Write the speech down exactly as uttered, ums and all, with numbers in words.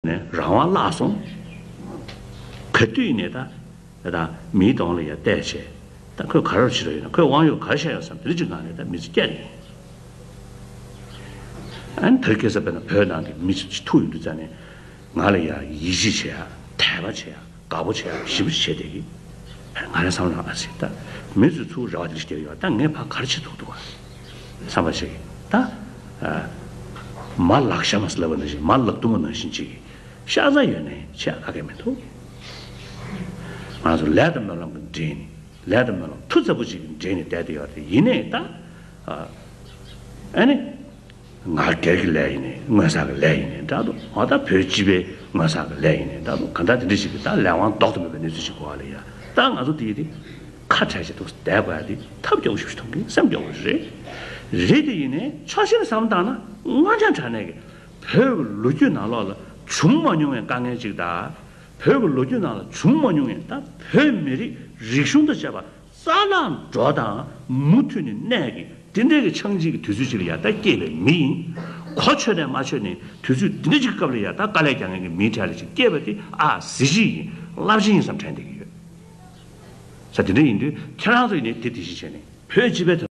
ནས་རང་དབང་བརླག་སོང་། ག་དུས་ནས་ད་ད་མིའི་གདོང་ལ་ཡ་བལྟས་བྱས། ད་ཁོས་ག་རེ་བྱེད་རོགས་ཡོད་ན། ཁོས་དབང་ཡོད་ག་རེ་བཤད་ཡོད་བསམ། དེ་འདྲ་ཅིག་ངང་ནས་ད་མི་ཚེ་བསྐྱལ་ཡིན། ཨ་ནི་དེར་སྐྱེས་ས་དཔེར་ན་བོད་ནང་གི་མི་ཚོ་ཅིག་ཐུག་ཡོང་དུས་ཙང་ནས། ང་ལ་ཡ་ཡིད་ཆེས་བྱེད་ཡ། དད་པ་བྱེད་ཡ། དགའ་པོ་བྱེད་ཡ། ཞེ་པོ་བྱེད་བསྡད་ཀྱི། ང་རང་བསམ་ལ། ཨ་ཙི། ད་མི་ཚོས་ཚུར་རེ་བ་དེ་འདྲ་ཞིག་བསྐྱལ་ཡོད། ད་ངས་ཕར་ག་རེ་བྱེད་ཐུབ་འདུག་ག་བསམ་པ་ཞིག། ད་ཨ་མ་ལག་ཤ་མ་ཟེར་ལབ་པ་ནང་བཞིན། མ་ལག་བརྡུང་བ་ནང་བཞིན་ཅིག་གི་ཤ་ཚ་ཡོད་ནའི་བྱེད་ཡ་ག་གེ་མི་འདུག། ང་ཚོ་ལས་དང་སྨོན་ལམ་གྱི་འབྲེལ་ནས། ལས་དང་སྨོན་ལམ་མཐུ་རྩལ་པོ་ཅིག་གི་འབྲེལ་ནས་བསྡད་བསྡད་ཡོད་རེད། ཡིན་ནའི་ད་ཨ་ཨ་ནི། ང་སྒེར་གྱི་ལས་ཡིན་ནའི། དངོས་བསགས་ཀྱི་ལས་ཡིན་ནའི་འདྲ་འདུག། འོ་ད་བོད་སྤྱི་པའི་དངོས་བསགས་ཀྱི་ལས་ཡིན་ནའི་འདྲ་འདུག། གང་ལྟར་དེ་འདྲ་ཞིག་གི་ད་ལས་དབང་ལྡོག་ཏུ་མེད་པའི་གནས་ཚུལ་ཞིག་གོ་བ་ལ་ཡ། ད་ང་ཚོ་དེ་ཡི་དེ་ཁ་བྲལ་བྱས་འདུག་བསྡད་དགོས་ཡ་དེ་ཐབས་སྐྱོ་པོ་ཞིག་མཐོང་གི། སེམས་སྐྱོ་པོ་ཞིག་རེད། རེད་དེ། ཡིན་ནའི་ཕྱོགས་གཞན་ནས་བསམ་བློ་བཏང་ན། དངོས་འབྲེལ་དྲང་གནས་ཀྱི་བོད་ཀྱི་ལོ་རྒྱུས་ནང་ལོགས་ལ་བྱུང་མ་མྱོང་བའི་དཀའ་ངལ་ཅིག་དང་། བོད་ཀྱི་ལོ་རྒྱུས་ནང་ལ་བྱུང་མ་མྱོང་བའི། ད་བོད་མི་རིགས་རིག་གཞུང་དང་བཅས་པ་རྩ་བརླག་འགྲོ་དང་མུ་མཐུད་ནས་གནས་ཀྱི་དེ་འདྲའི་གི་ཆགས་འཇིག་གི་དུས་ཚོད་ཅིག་ལ་ཡ་ད་སྐྱེས་པའི་མི་ཡིན། གོ་ཆོད་ནས་མ་ཆོད་ནས་དུས་ཚོད་འདི་འདྲ་ཅིག་གི་སྐབས་ལ་ཡ་ད་དཀའ་ལས་རྒྱག་མཁན་གྱི་མིའི་གྲས་ལ་ཅིག་སྐྱེས་པ་དེ། ཨ། གཟི་བརྗིད་ཡིན། རླབས་ཆེན་ཡིན་བསམ་དྲན་བསྡད་ཀྱི་ཡོད། ས་དེ་འདྲ་ཡིན་དུས་ཁྱེད་རང་ཚོ་ཡིན་ནའི་དེ་དེ་བཞིན་བྱས་ནས་བོད་སྤྱི་པའི་དོན་